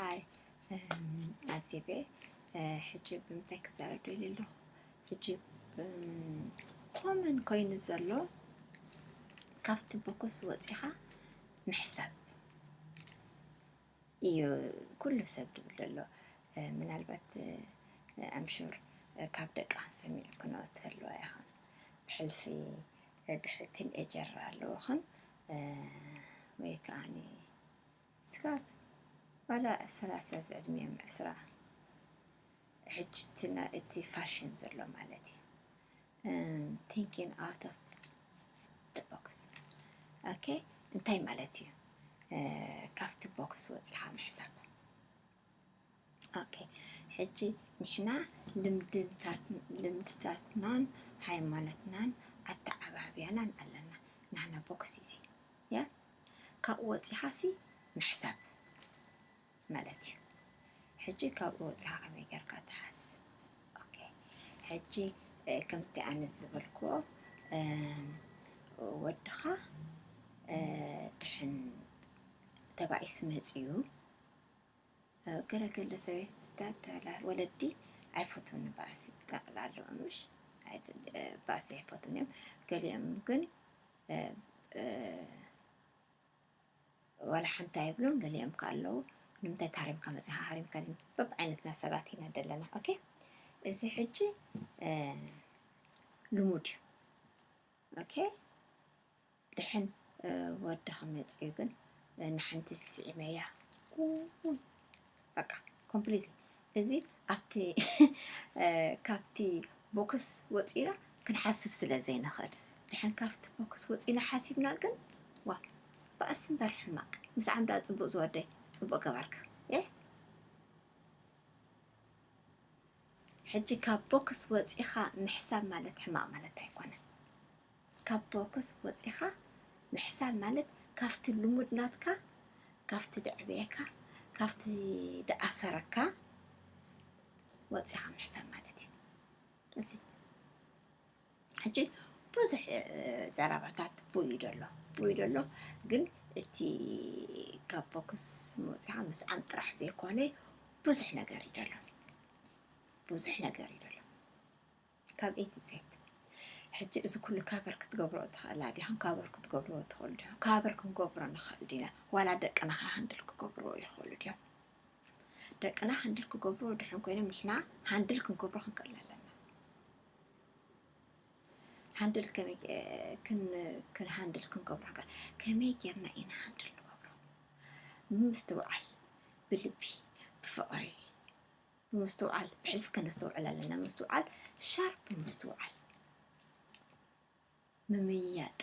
ኣይ ኣዜቤ፣ ሕጂ ብምንታይ ክዛረብ ደልየ ኣለኹ? ሕጂ ኮመን ኮይኑ ዘሎ ካብቲ ቦክስ ወፂኻ ምሕሳብ እዩ ኩሉ ሰብ ድብል ዘሎ። ምናልባት ኣምሹር ካብ ደቂ ኣንስትዮ ሰሚዕክኖ ትህልዋ ኢኽን፣ ብሕልፊ ድሕሪ ቲን ኤጀር ኣለውኽን ወይ ከዓኒ ስጋብ ዋላ ሰላሳ ዝዕድሚኦም ዕስራ ሕጂ እቲ ፋሽን ዘሎ ማለት እዩ። Thinking out of the box። ኦኬ፣ እንታይ ማለት እዩ? ካብቲ ቦክስ ወፂኻ ምሕሳብ። ኦኬ፣ ሕጂ ንሕና ልምድታትናን ሃይማኖትናን ኣተዓባብያናን ኣለና። ናህና ቦክስ እዚ ያ ካብኡ ወፂኻሲ ምሕሳብ ማለት እዩ። ሕጂ ካብኡ ወፂኻ ከመይ ጌርካ ትሓስብ? ኦኬ፣ ሕጂ ከምቲ ኣነ ዝበልክዎ ወድኻ ድሕን ተባኢሱ መፅዩ ገለ ገለ ሰበይትታት ወለዲ ኣይፈትዉን ባእሲ ቀቕላ ኣለዎም ምሽ ባእሲ ኣይፈትዉን እዮም። ገሊኦም ግን ዋላ ሓንቲ ኣይብሉን። ገሊኦም ከ ኣለዉ ንምንታይ ታሪምካ መፅኻ ሃሪምካ በብ ዓይነትና ሰባት ኢና ደለና። ኦኬ፣ እዚ ሕጂ ልሙድ እዩ። ኦኬ፣ ድሕን ወዲ ክመፅእ ግን ንሓንቲ ስዒመያ በቃ ኮምፕሊትሊ እዚ ኣብቲ ካብቲ ቦክስ ወፂና ክንሓስብ ስለ ዘይንኽእል ድሕን ካብቲ ቦክስ ወፂና ሓሲብና ግን ዋ ባእሲ እምበር ሕማቅ ምስ ዓምዳ ፅቡቅ ዝወደይ ፅቡቅ ገበርካ እ ሕጂ ካብ ቦክስ ወፂኻ ምሕሳብ ማለት ሕማቕ ማለት ኣይኮነን። ካብ ቦክስ ወፂኻ ምሕሳብ ማለት ካብቲ ልሙድ ናትካ፣ ካብቲ ደዕብየካ፣ ካብቲ ደኣሰረካ ወፂኻ ምሕሳብ ማለት እዩ። እዚ ሕጂ ብዙሕ ዘረባታት ብኡ ደሎ ብኡ ደሎ ግን እቲ ካብ ቦክስ መውፅኻ ምስዓም ጥራሕ ዘይኮነ ብዙሕ ነገር ይደሎ ብዙሕ ነገር ይደሎ ካብ ኤ ቱ ዜድ። ሕጂ እዚ ኩሉ ካቨር ክትገብሮ ትኽእላ ዲኹም? ካቨር ክትገብርዎ ትኽእሉ ዲኹም? ካቨር ክንገብሮ ንኽእል ዲና? ዋላ ደቅና ሃንድል ክገብርዎ ይኽእሉ ድዮም? ደቅና ሃንድል ክገብርዎ ድሕን ኮይኖም ንሕና ሃንድል ክንገብሮ ክንክእል ኣለና። ሃንድል ከመይ ሃንድል ክንገብሮ ከመይ ጌርና ኢና ሃንድል ንገብሮ? ብምስትውዓል፣ ብልቢ፣ ብፍቕሪ፣ ብምስትውዓል ብሕልፊ ከነስተውዕል ኣለና። ምስትውዓል ሻርፕ ምስትውዓል ምምያጥ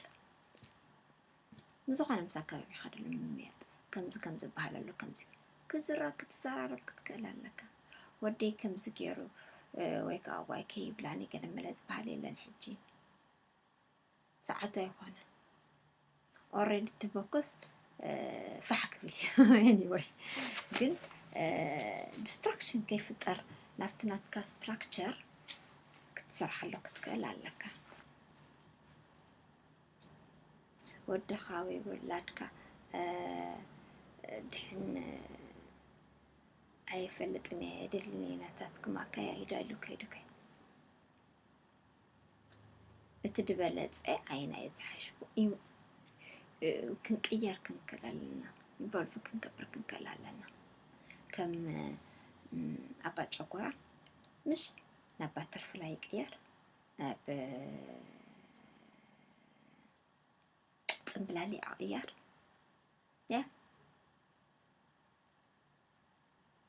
ንዝኾነ ምስ ኣካባቢኻ ደሎ ምምያጥ ከምዚ ከም ዝበሃል ኣሎ ከምዚ ክዝራ ክትዘራረብ ክትክእል ኣለካ። ወደይ ከምዚ ገይሩ ወይ ከዓ ዋይ ከይብላኒ ገለ መለ ዝበሃል የለን ሕጂ። ሰዓቱ ኣይኮነ ኦሬዲ ትበኩስ ፋሕ ክብል እዩ። Anyway ግን ዲስትራክሽን ከይፍጠር ናብቲ ናትካ ስትራክቸር ክትሰርሓሎ ክትክእል ኣለካ። ወድኻ ወይ ወላድካ ድሕን ኣይፈልጥን እየ ድልኒ ናታትኩም ኣካያይዳ ኢሉ ከይዱ ከይ እቲ ዝበለፀ ዓይና እዩ ዝሓሽቡ እዩ። ክንቅየር ክንክእል ኣለና። ኢንቮልቭ ክንገብር ክንክእል ኣለና። ከም ኣባ ጨጎራ ምሽ ናብ ባተርፍላይ ይቅየር፣ ናብ ፅምብላሊ ይቅየር። ያ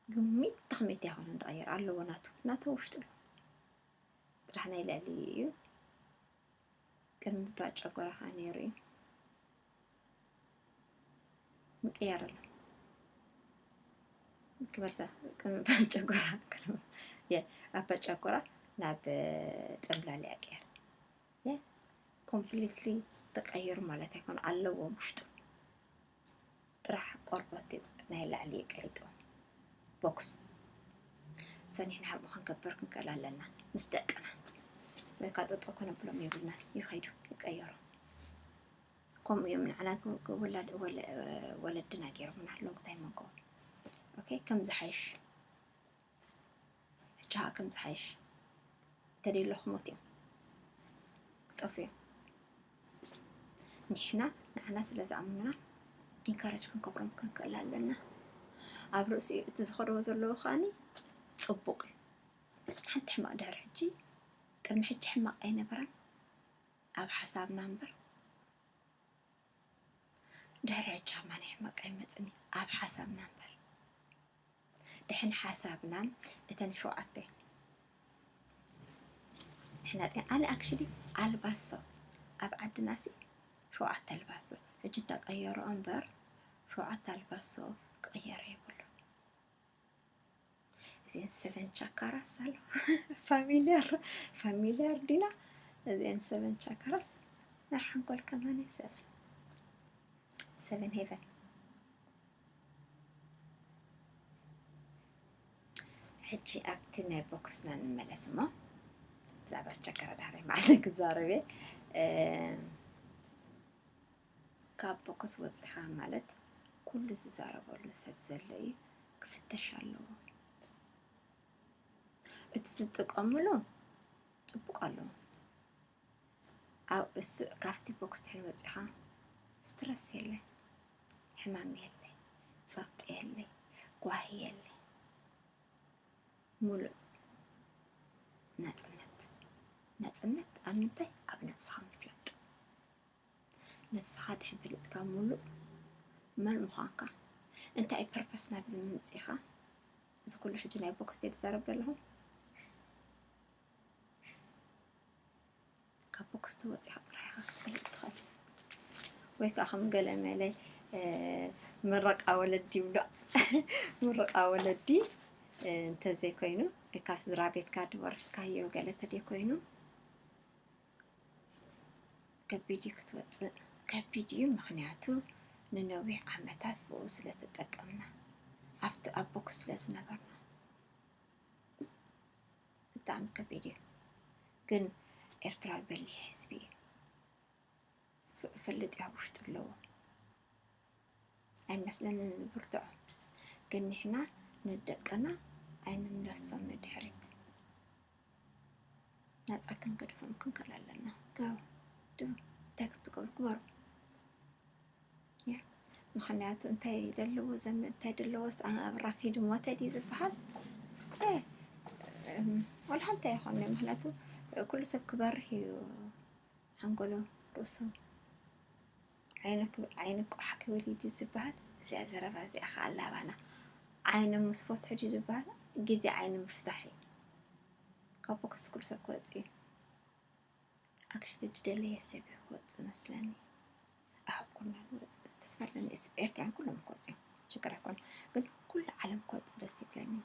ግሚት ተኽሜት ያኾነ እንተቐየር ኣለዎ ናቱ ናቱ ውሽጡ ጥራሕ ናይ ልዕሊ እዩ። ቅድሚ ባጨጎራ ከዓ ነይሩ እዩ። ምቅያር ኣሎ ክበልዛ ቅድሚ ባጨጎራ የ ኣባ ጨጎራ ናብ ፅምብላሊ ኣቅያር የ ኮምፕሊትሊ ተቀይሩ ማለት ኣይኮነ ኣለዎ ውሽጡ ጥራሕ ቆርበት ናይ ላዕሊ ቀሊጡ ቦክስ ሰኒሕና ከምኡ ክንገብር ክንክእል ኣለና ምስ ደቅና ወይ ከዓ ጠጠው ከነብሎም የብልና ይኸይዱ ይቀየሩ ከምኡ እዮም ንዓና ወላድ ወለድና ገይሮምና ሎንግ ታይም ኣጎ ኦኬ፣ ከም ዝሓይሽ፣ ሕጂ ከዓ ከም ዝሓይሽ፣ ተደለኹ ሞት እዮም ክጠፉ እዮም። ንሕና ንዓና ስለ ዝኣምኑና ኢንካረጅ ክንከብሮም ክንክእል ኣለና። ኣብ ርእሲኡ እቲ ዝኸደዎ ዘለዉ ከዓኒ ጽቡቕ እዩ። ሓንቲ ሕማቕ ድሕሪ ሕጂ፣ ቅድሚ ሕጂ ሕማቕ ኣይነበረን ኣብ ሓሳብና እምበር፣ ድሕሪ ሕጂ ከማን ሕማቕ ኣይመጽን እዩ ኣብ ሓሳብና እምበር። ድሕን ሓሳብና እተን ሸውዓተ ንሕና ጤ-፣ ኣነ ኣክሽሊ ኣልባሶ ኣብ ዓድናሲ ሸውዓተ ኣልባሶ ሕጂ እንዳቀየሮ እምበር ሸውዓተ ኣልባሶ ክቅየር የብሉ። እዚን ሰቨን ቻካራስ ኣሎ። ፋሚሊያር፣ ፋሚሊያር ዲና እዚን ሰቨን ቻካራስ ናይ ሓንጎል ከማን ሰቨን፣ ሰቨን ሄቨን። ሕጂ ኣብቲ ናይ ቦክስና ንመለስ እሞ፣ ብዛዕባ ቸከረ ዳሕራይ መዓልቲ ክዛረብ እየ። እ፣ ካብ ቦክስ ወጺኻ ማለት ኩሉ ዝዛረበሉ ሰብ ዘሎ እዩ፣ ክፍተሽ ኣለዎ። እቲ ዝጥቀምሉ ጽቡቕ ኣለዎ። ኣብ እሱ ካብቲ ቦክስ ድሕሪ ወጺኻ ስትረስ የለ፣ ሕማም የለ፣ ጸቕጢ የለ፣ ጓሂ የለ። ሙሉእ ናጽነት። ናጽነት ኣብ ምንታይ? ኣብ ነብስኻ ምፍላጥ። ነብስኻ ድሕን ፈሊጥካ ሙሉእ መን ምዃንካ፣ እንታይ ፐርፐስ ናብዚ ምምጺኻ፣ እዚ ኩሉ ሕጂ ናይ ቦክስ ድየ ዝዛረብ ዘለኹ? ካብ ቦክስ ተወጺኻ ጥራሕ ኢኻ ክትፈልጥ ትኽእል። ወይ ከኣ ከም ገለ መለ፣ እ፣ ምረቃ ወለዲ ይብሎ። ምረቃ ወለዲ፣ እ፣ እንተዘይኮይኑ፣ ካብ ስድራ ቤትካ ድወርስካዮ ገለ ተደይኮይኑ፣ ከቢድ እዩ ክትወጽእ። ከቢድ እዩ፣ ምኽንያቱ ንነዊሕ ዓመታት ብኡ ስለ ተጠቀምና፣ ኣብቲ ኣብ ቦክስ ስለ ዝነበርና። ብጣዕሚ ከቢድ እዩ። ግን ኤርትራዊ በሊሕ ህዝቢ እዩ። ፍ-፣ ፍልጥ እዩ ኣብ ውሽጡ ኣለዎ። ኣይመስለንን ዝብርትዖ። ግን ንሕና ንደቅና ኣይንምለሶም ንድሕሪት። ናጻ ክንገድፎም ክንክእል ኣለና። ግበሩ። ድሩ። እንታይ ከም ትገብሩ ግበሩ። ያ። ምኽንያቱ እንታይ ደለዎ ዘመድ፣ እንታይ ደለዎስ ኣብ ራፊ ድሞተ ድዩ ዝበሃል? እ፣ እም፣ ወላ ሓንቲ ኣይኾነ። ምኽንያቱ ኩሉ ሰብ ክበርህ እዩ። ሓንጎሉ፣ ርእሱ፣ ዓይኑ ክብ-፣ ዓይኑ ቋሕ ክብል እዩ ድዩ ዝበሃል? እዚኣ ዘረባ እዚኣ ኸዓ ኣላባና። ዓይኑ ምስ ፈትሑ ድዩ ዝበሃል? ግዜ ዓይኑ ምፍታሕ እዩ። ካብ ቦክስ ኩሉ ሰብ ክወጽእ እዩ። ኣክሽሊ ዝደለየ ሰብ እዩ ክወጽእ መስለኒ። ኣብ ኩልና ንወጽእ ተስፋ ኣለኒ። እስ-፣ ኤርትራን ኩሎም ክወጽኡ ሽግር ኣይኮነ። ግን ኩሉ ዓለም ክወጽእ ደስ ይብለኒ።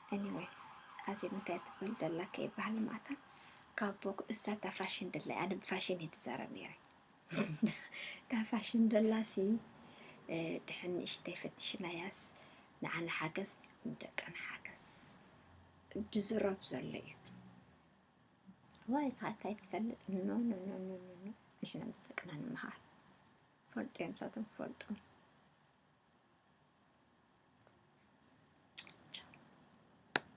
ኤኒወይ፣ ኣዜብ እንታይ ትብል ደላ ከይበሃል ማታ ካብ ቦክ-፣ እሳ እታ ፋሽን ደላ፣ ኣነ ብፋሽን እየ ዝዛረብ ነይረ። እታ ፋሽን ደላሲ፣ እ፣ ድሕን ንእሽተይ ፈቲሽናያስ፣ ንዓና ሓገዝ፣ ንደቅና ሓገዝ። ድዝረብ ዘሎ እዩ። ዋይ፣ ንስኻ እንታይ ትፈልጥ? ኖ፣ ኖ፣ ኖ፣ ኖ፣ ኖ፣ ኖ። ንሕና ምስ ደቅና ንምሃር። ፈልጡ እዮም፣ ንሳቶም ፈልጡ።